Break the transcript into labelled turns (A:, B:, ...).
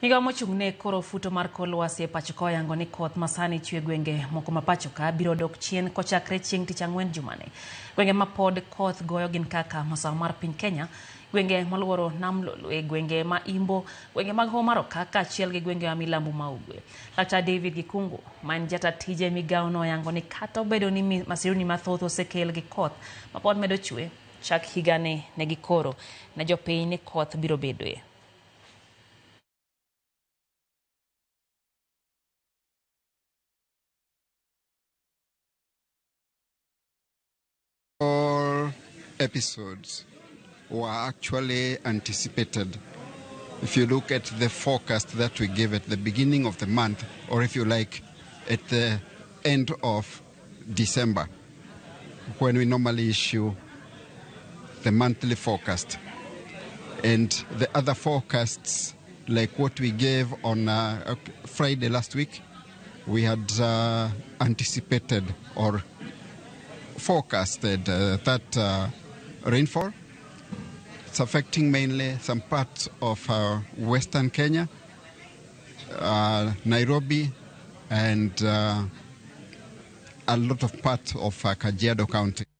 A: Migao mochung' ne koro futo mar kor lwasi e pacho ka oyango ni koth masani chwe gwenge moko ma pacho ka biro dok chien kochakre chieng' tich ang'wen jumani. Gwenge ma pod koth goyo gin kaka masawa mar piny Kenya, gwenge moluoro nam Lolwe, gwenge ma Imbo, gwenge mag Hoho mar Okak kaachiel gi gwenge ma milambo ma Ugwe. Laktar David Gikungu ma en jata tije e migaono oyango ni kata obedo ni masirni mathoth osekel gi koth ma pod medo chwe, chak higani ne gikoro ne jopiny ni koth biro bedoe.
B: All episodes were actually anticipated. If you look at the forecast that we gave at the beginning of the month, or if you like, at the end of December, when we normally issue the monthly forecast. And the other forecasts, like what we gave on Friday last week, we had anticipated or forecasted that rainfall. It's affecting mainly some parts of Western Kenya, Nairobi, and a lot of parts of Kajiado County.